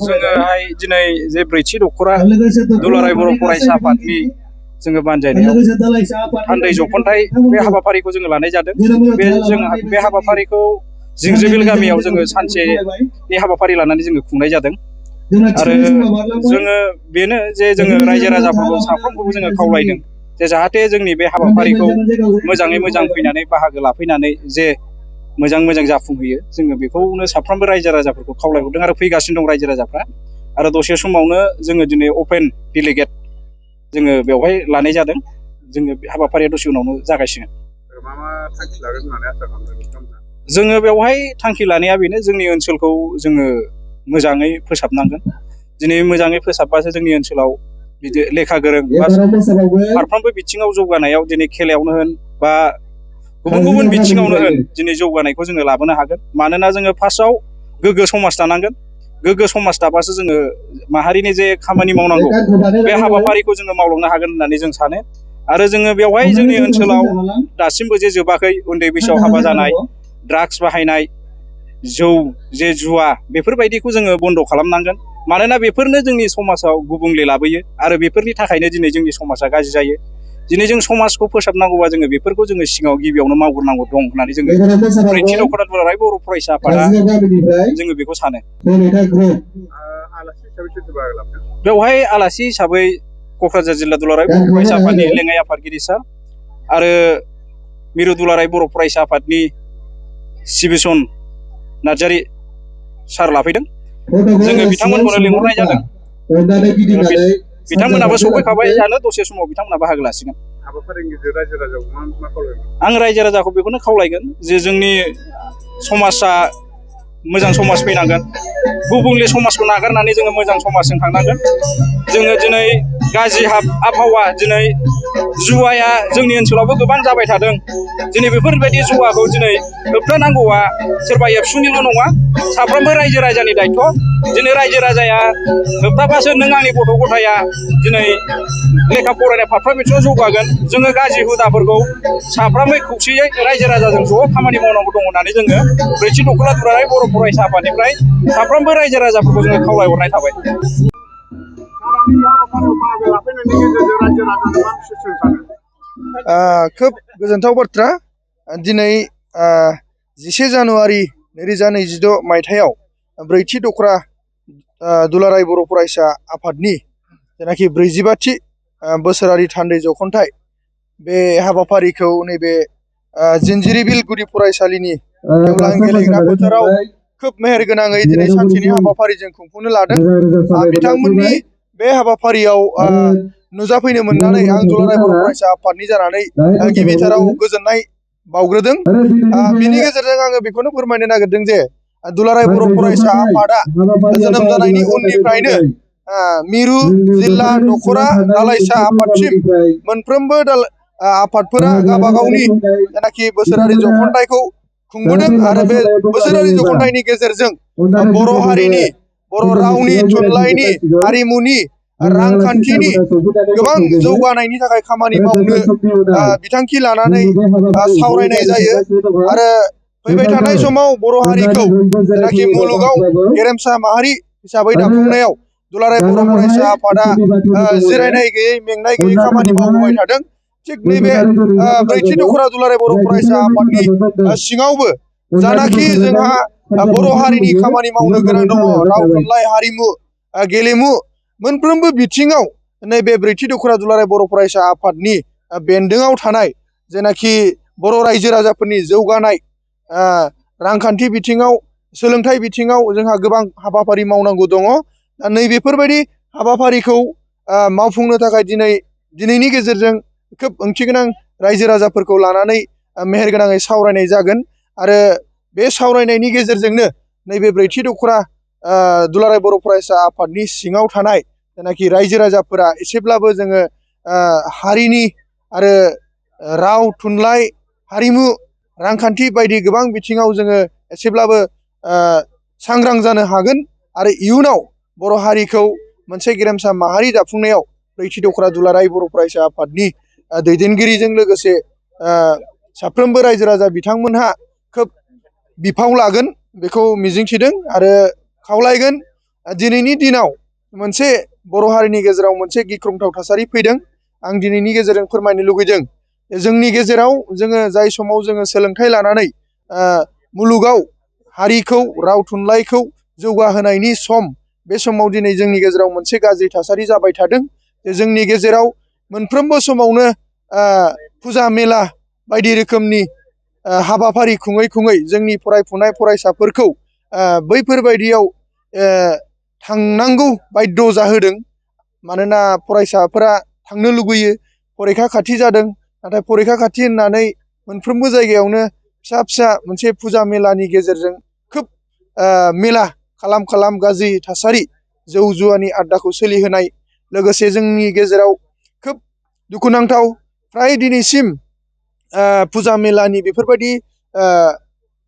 जोङोहाय दिनै जे ब्रैथि दख'रा दुलाराय बर' फरायसा आफादनि जोङो बानजायनायाव थान्दै जख'न्थाइ बे हाबाफारिखौ जोङो लानाय जादों। बे हाबाफारिखौ जिंजिबिल गामियाव जोङो सानसेनि हाबाफारि लानानै जोङो खुंनाय जादों। आरो जोङो बेनो जे जोङो रायजो राजाफोरखौ साफ्रोमखौबो जोङो खावलायदों जे जाहाथे जोंनि बे हाबाफारिखौ मोजाङै मोजां फैनानै बाहागो लाफैनानै जे मोजां जाफुंहोयो, जोङो बेखौनो साफ्रोमबो रायजो राजाफोरखौ खावलायहरदों आरो फैगासिनो दं रायजो राजाफ्रा। आरो दसे समावनो जोङो दिनै अपेन डेलिगेट जोङो बेवहाय लानाय जादों। जोङो बे हाबाफारिया दसे उनावनो जागायसिगोन। मा थांखि लागोन होननानै आसा खालामदों? जोङो बेवहाय थांखि लानाया बेनो, जोंनि ओनसोलखौ जोङो मोजाङै फोसाबनांगोन। दिनै मोजाङै फोसाबबासो जोंनि ओनसोलाव बिदि लेखा गोरों बा फारफ्रोमबो बिथिङाव जौगानायाव, दिनै खेलायावनो होन बा गुबुन बिथिङावनो होन, दिनै जौगानायखौ जोङो लाबोनो हागोन। मानोना जोङो फार्स्टआव गोग्गो समाज दानांगोन। गोग्गो समाज दाबासो जोङो माहारिनि जे खामानि मावनांगौ बे हाबाफारिखौ जोङो मावलांनो हागोन होननानै जों सानो। आरो जोङो बेवहाय जोंनि ओनसोलाव दासिमबो जे जोबाखै, उन्दै बैसोआव हाबा जानाय, ड्राग्स बाहायनाय, जौ जे जुवा, बेफोरबायदिखौ जोङो बन्द' खालामनांगोन। मानोना बेफोरनो जोंनि समाजाव गुबुंले लाबोयो आरो बेफोरनि थाखायनो दिनै जोंनि समाजा गाज्रि जायो। दिनै जों समाजखौ फोसाबनांगौबा जोङो बेफोरखौ जोङो सिगाङाव गिबियावनो मावग्रोनांगौ दं होननानै जोङो ब्रैथि दख'रा दुलाराय बर' फरायसा आफादा जोङो बेखौ सानो। बेवहाय आलासि हिसाबै क'क्राझार जिल्ला दुलाराय बर' फरायसा आफादनि लेङाइ आफादगिरि सार आरो मिरु दुलाराय बर' फरायसा आफादनि सिबिसन नार्जारि सार लाफैदों। जोङो बिथांमोनखौनो लिंहरनाय जादों। बिथांमोनाबो सफैखाबाय जानो, दसे समाव बिथांमोना बाहागो लासिगोन। हाबाफारिनि गेजेरजों रायजो राजाखौ मा खावलायगोन? आं रायजो राजाखौ बेखौनो खावलायगोन जे जोंनि समाजा मोजां समाज फैनांगोन। गुबुंले समाजखौ नागारनानै जोङो मोजां समाजजों थांनांगोन। जोङो दिनै गाज्रि आबहावा, दिनै जुवाया जोंनि ओनसोलावबो गोबां जाबाय थादों। दिनै बेफोरबायदि जुवाखौ दिनै होबथानांगौआ सोरबा एबसुनिल' नङा, साफ्रोमबो रायजो राजानि दायथ'। दिनै रायजो राजाया होबथाबासो नों आंनि गथ' गथाया दिनै लेखा फरायनाय फारफ्रोम बिथिङाव जौगागोन। जोङो गाज्रि हुदाफोरखौ साफ्रोमबो खौसेयै रायजो राजाजों ज' खामानि मावनांगौ दं होननानै जोङो ब्रैथि दख'रा दुलाराय बर' फरायसा आफादनिफ्राय साफ्रोमबो रायजो राजाफोरखौ जोङो खावलायहरनाय थाबाय। खोब गोजोनथाव बाथ्रा। दिनै 10 जानुवारि 2026 मायथाइयाव ब्रैथि दख'रा दुलाराय बर' फरायसा आफादनि जेनाखि 42थि बोसोरारि थान्दै जख'न्थाइ, बे हाबाफारिखौ नैबे जिनजिरिबिल गुदि फरायसालिनि गेवलां गेलेग्रा फोथाराव खोब मेहेरगोनाङै दिनै सानसेनि हाबाफारिजों खुंफुंनो लादों। बिथांमोननि बे हाबाफारियाव नुजाफैनो मोननानै आं दुलाराय बर' फरायसा आफादनि जानानै गिबिथाराव गोजोननाय बावग्रोदों। बिनि गेजेरजों आङो बेखौनो फोरमायनो नागिरदों जे दुलाराय बर' फरायसा आफादा जोनोम जानायनि उननिफ्रायनो मिरु जिल्ला दख'रा दालाइसा आफादसिम मोनफ्रोमबो आफादफोरा गावबा गावनि जेनाखि बोसोरारि जख'न्थाइखौ खुंबोदों आरो बे बोसोरारि जख'न्थाइनि गेजेरजों बर' हारिनि, बर' रावनि, थुनलाइनि, हारिमुनि, रांखान्थिनि गोबां जौगानायनि थाखाय खामानि मावनो बिथांखि लानानै सावरायनाय जायो। आरो फैबाय थानाय समाव बर' हारिखौ जेनाखि मुलुगाव गेरेमसा माहारि हिसाबै दाफुंनायाव दुलाराय बर' फरायसा आफादा जिरायनाय गैयै, मेंनाय गैयै खामानि मावबोबाय थादों। थिग नैबे ब्रैथि दख'रा दुलाराय बर' फरायसा आफादनि सिङावबो जानाखि जोंहा बर' हारिनि खामानि मावनो गोनां दङ, राव, थुनलाइ, हारिमु, गेलेमु, मोनफ्रोमबो बिथिङाव नैबे ब्रैथि दख'रा दुलाराय बर' फरायसा आफादनि बेन्दोङाव थानाय जेनाखि बर' रायजो राजाफोरनि जौगानाय, रांखान्थि बिथिङाव, सोलोंथाइ बिथिङाव जोंहा गोबां हाबाफारि मावनांगौ दङ। दा नैबेफोरबायदि हाबाफारिखौ मावफुंनो थाखाय दिनैनि गेजेरजों खोब ओंथिगोनां रायजो राजाफोरखौ लानानै मेहेरगोनाङै सावरायनाय जागोन। आरो बे सावरायनायनि गेजेरजोंनो नैबे ब्रैथि दख'रा दुलाराय बर' फरायसा आफादनि सिङाव थानाय जेनाखि रायजो राजाफोरा एसेब्लाबो जोङो हारिनि आरो राव, थुनलाइ, हारिमु, रांखान्थि बायदि गोबां बिथिङाव जोङो एसेब्लाबो सांग्रां जानो हागोन। आरो इयुनाव बर' हारिखौ मोनसे गेरेमसा माहारि दाफुंनायाव ब्रैथि दख'रा दुलाराय बर' फरायसा आफादनि दैदेनगिरिजों लोगोसे साफ्रोमबो रायजो राजा बिथांमोनहा खोब बिफाव लागोन। बेखौ मिजिंथिदों आरो खावलायगोन। दिनैनि दिनाव मोनसे बर' हारिनि गेजेराव मोनसे गिख्रंथाव थासारि फैदों। आं दिनैनि गेजेरजों फोरमायनो लुगैदों जोंनि गेजेराव जोङो जाय समाव जोङो सोलोंथाइ लानानै मुलुगाव हारिखौ राव थुनलाइखौ जौगाहोनायनि सम, बे समाव दिनै जोंनि गेजेराव मोनसे गाज्रि थासारि जाबाय थादों। जोंनि गेजेराव मोनफ्रोमबो समावनो फुजा मेला बायदि रोखोमनि हाबाफारि खुङै खुङै जोंनि फरायफुनाय फरायसाफोरखौ बैफोरबायदियाव थांनांगौ बायद' जाहोदों। मानोना फरायसाफोरा थांनो लुबैयो, फरिखा खाथि जादों, नाथाय फरिखा खाथि होननानै मोनफ्रोमबो जायगायावनो फिसा फिसा मोनसे फुजा मेलानि गेजेरजों खोब मेला खालाम गाज्रि थासारि, जौ जुवानि आड्डाखौ सोलिहोनाय, लोगोसे जोंनि गेजेराव खोब दुखुनांथाव फ्राय दिनैसिम फुजा मेलानि बेफोरबायदि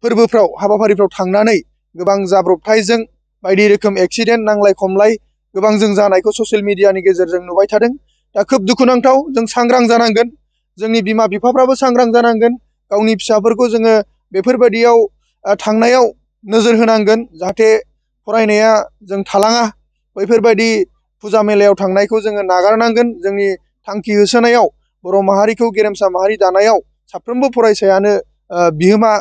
फोरबोफ्राव हाबाफारिफ्राव थांनानै गोबां जाब्रबथायजों बायदि रोखोम एक्सिडेन्ट, नांलाय खमलाय गोबां जों जानायखौ ससियेल मिडियानि गेजेरजों नुबाय थादों। दा खोब दुखुनांथाव। जों सांग्रां जानांगोन, जोंनि बिमा बिफाफ्राबो सांग्रां जानांगोन। गावनि फिसाफोरखौ जोङो बेफोरबायदियाव थांनायाव नोजोर होनांगोन, जाहाथे फरायनाया जों थालाङा। बैफोरबायदि फुजा मेलायाव थांनायखौ जोङो नागारनांगोन। जोंनि थांखि होसोनायाव, बर' माहारिखौ गेरेमसा माहारि दानायाव साफ्रोमबो फरायसायानो बिहोमा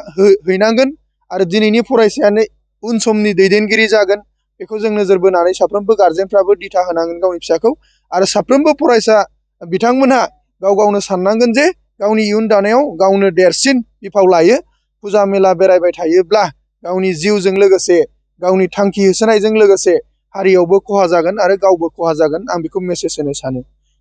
हैनांगोन आरो दिनैनि फरायसायानो उन समनि दैदेनगिरि जागोन। बेखौ जों नोजोर बोनानै साफ्रोमबो गारजेनफ्राबो दिथा होनांगोन गावनि फिसाखौ। आरो साफ्रोमबो फरायसा बिथांमोनहा गाव गावनो साननांगोन जे गावनि इयुन दानायाव गावनो देरसिन बिफाव लायो। फुजा मेला बेरायबाय थायोब्ला गावनि जिउजों लोगोसे, गावनि थांखि होसोनायजों लोगोसे हारियावबो खहा जागोन आरो गावबो खहा जागोन। आं बेखौ मेसेज होनो सानो।